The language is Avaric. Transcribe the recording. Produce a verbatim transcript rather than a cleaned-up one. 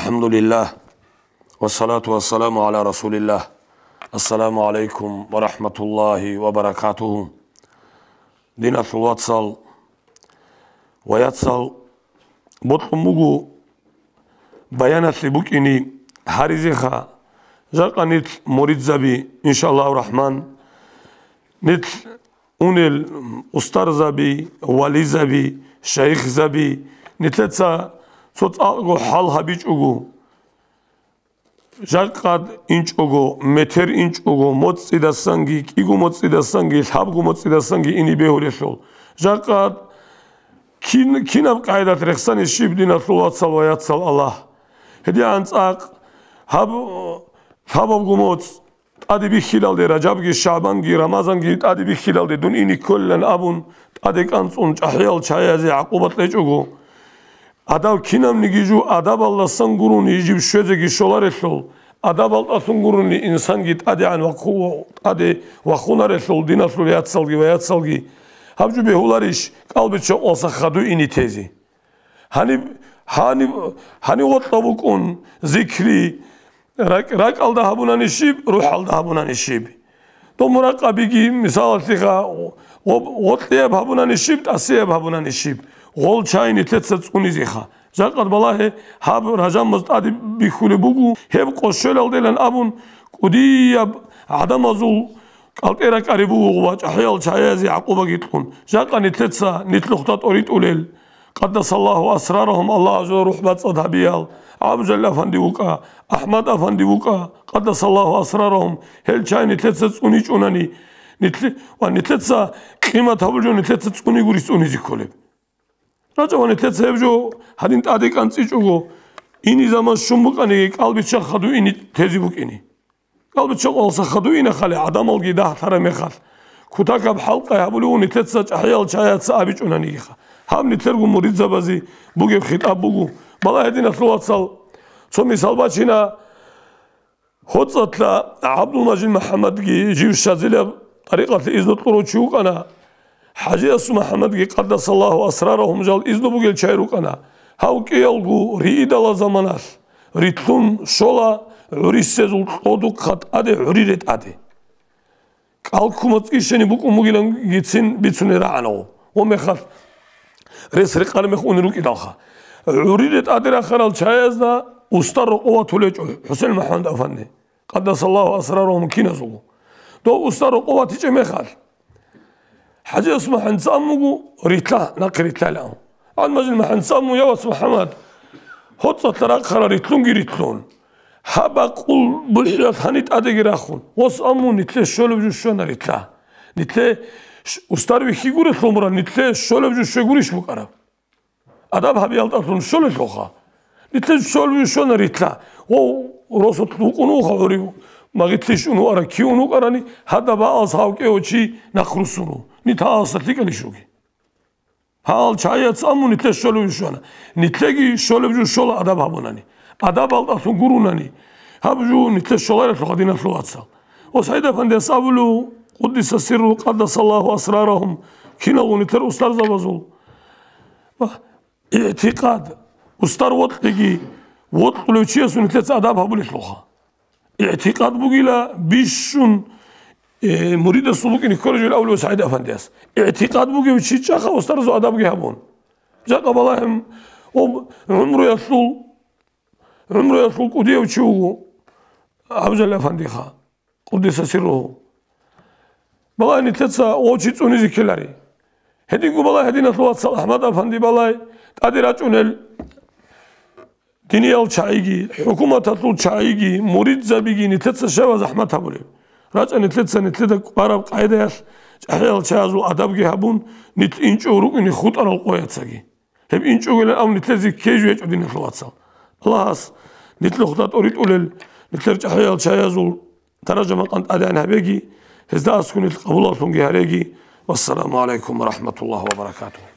الحمد لله، والصلاة والسلام على رسول الله. السلام عليكم ورحمة الله وبركاته. Диналъул вацал ва яцал, бокьун буго баяналъе букӀине гьаризеха, жакъа нилъ муридзаби, иншаллагьу рахман, нилъ унел устарзаби, вализаби, шайихзаби, нилъеца цо цӀакъго хӀал гьабичӀого, жакъад инчӀого, метер инчӀого, моцӀидасанги, кӀиго моцӀидасанги, лъабго моцӀидасанги ине бегьулелъул. Жакъад кин-, кинаб къайдат рехсани щиб, диналъул вацал ва яцал Аллагь? ГьедигӀан цӀакъ гьаб лъабабго моцӀ тӀаде бихьилалде, Ражабги, ШагӀбанги, Рамазанги тӀаде бихьилалде дун ине кколилан абун, тӀаде кӀанцӀун чӀахӀиял чагӀиязе гӀакъуба кьечӀого, адаб кинабниги жо адабалдасан гурони жиб щвезеги щоларелъул, адабалдалъун гурони инсанги тӀадегӀан вахъу-, тӀаде вахунарелъул, диналъул яцалги ва яцалги. Гьаб жо бегьуларищ кӀалбичча къвалса хадуй ине тезе? Гьаниб, гьаниб, гьаниб гъоркьа букӀун зикри, ракӀ-, ракӀалда гьабунани щиб, рухӀалда гьабунани щиб. Дов муракъабиги, мисалалъеха, гъоб-, гъоркьияб гьабунани щиб, тӀасияб гьабунани щиб, гъол чай нилъеца цӀунизеха. Жакъад балагье, гьаб Ражаб моцӀ тӀаде бихьулеб буго, гьеб къо щвелалделан абун, кӀудияб гӀадамазул кӀалтӀе ракӀариб буго ва чӀахӀиял чагӀиязе гӀакъубаги кьун. Жакъа нилъеца нилъухъда тӀоритӀулел, къаддасаллагьу асрарагьум, Аллагь гьезул рухӀ бацӀцӀад гьабиял, ГӀабдулжалил афанди вукӀа, АхӀмад афанди вукӀа, къаддасаллагьу асрарагьум, гьел чай нилъеца цӀуничӀунани, нилъе-, ва нилъеца къимат гьабулчӀо нилъеца цӀуни гурищ цӀунизе кколеб. РачӀа ва нилъеца гьеб жо гьадин тӀаде кӀанцӀичӀого, ине заман щун букӀаниги, кӀалбичча хадуй ине тезе букӀине. КӀалбичча къвалса хадуй ине хали, гӀадамалги дагьлъараб мехалъ, кутакаб хӀалкъай гьабулев вун нилъеца чӀахӀиял чагӀияца абичӀунанигиха. Гьаб нилъерго муридзабазе бугеб хитӀаб буго. Балагье, диналъул вацал, цо мисал бачина. ГьоцӀалъа ГӀабдулмажид МухӀаммадги жив щадилаб тӀарикъалъе изну кьурав чи вукӀана. ХӀажиясул МухӀаммадги, къаддасаллагьу асрарагьум, жал изну бугел чай рукӀана. Гьав кӀиялго риидала заманалъ рилълъун щола гӀурисезул кьодухъа тӀаде, гӀури ретӀаде. КӀалккумацӀ ишани букӀун бугилангицин бицунел рагӀанав. Гьеб мехалъ рес рекъараб мех унел рукӀидалха. ГӀури ретӀаде рахарал чаязда устар рокъов ватулечӀо ХӀусен МухӀаммад афанди, къаддасаллагьу асрарагьум, киназулго. Дов устар рокъов ватичӀеб мехалъ, ХӀажияс МухӀаммад цӀан буго, рилълъа, нахъе рилълъайилан. ГӀабдулмажид МухӀаммад цӀан буго, я вас МухӀаммад, гьоцӀалъа рахъарал рилълъунги рилълъун. Гьаб бакъул бухӀиялъ гьаниб тӀадеги рахун, вас аму, нилъе щолеб жо щвана рилълъа. Нилъе щ-, устар вихьи гурелъул мурад, нилъе щолеб жо щвей гурищ букӀараб? Адаб гьабиялдалъун щолелъулха. Нилъе щолеб жо щвана рилълъа. Ва росулъ вукӀун вуха гӀурив, магъилъе щун вукӀара, кивун вукӀарани, гьадаб гьаалас гьав кӀевав чи нахъ руссун вуго. Нилъ гьааласда лъикӀанищ ругел? Гьал чагӀияц аму нилъе щолев жо щвана. Нилъеги щолеб жо щола адаб гьабунани. Адабалдалъун гурунани. Гьаб жо нилъе щоларелъул, диналъул вацал. Ва СагӀид афандияс абулев, къуддиса сирру, къаддасаллагьу асрарагьум, киналго нилъер устарзабазул. Ва игӀтикъад, устар вокьиги, вокьулев чиясул нилъеца адаб гьабулелъулха. ИгӀтикъад бугила бищун, э, муридасул букӀине кколеб жо абулев СагӀид афандияс. ИгӀтикъад бугев чи чӀаха устарзабазул адабги гьабун. Жакъа балагье, об гӀумруялъул, гӀумруялъул кӀудияв чи вуго ГӀабдулжалил афандиха, къуддиса сирругьу. Балагье, нилъеца гъов чи цӀунизе ккелари. Гьединго балагье, диналъул вацал, АхӀмад афанди балагье, тӀаде рачӀунел диниял чагӀиги, хӀукуматалъул чагӀиги, муридзабиги нилъеца щай ва захӀмат гьабулеб? РачӀа нилъеца нилъеда кӀвараб къайдаялъ чӀахӀиял чагӀазул адабги гьабун, нилъ инчӀого рукӀине хутӀарал къояцаги. Гьеб инчӀогилан абун нилъезе ккей жо гьечӀо, диналъул вацал. Аллагьас нилъухъда тӀоритӀулел, нилъер чӀахӀиял чагӀазул даража-макъам тӀадегӀан гьабеги, гьезда аскӀун нилъ къабулаллъунги гьареги. Вассаламу гӀалайкум ва рахӀматуллагьи ва баракатугьу.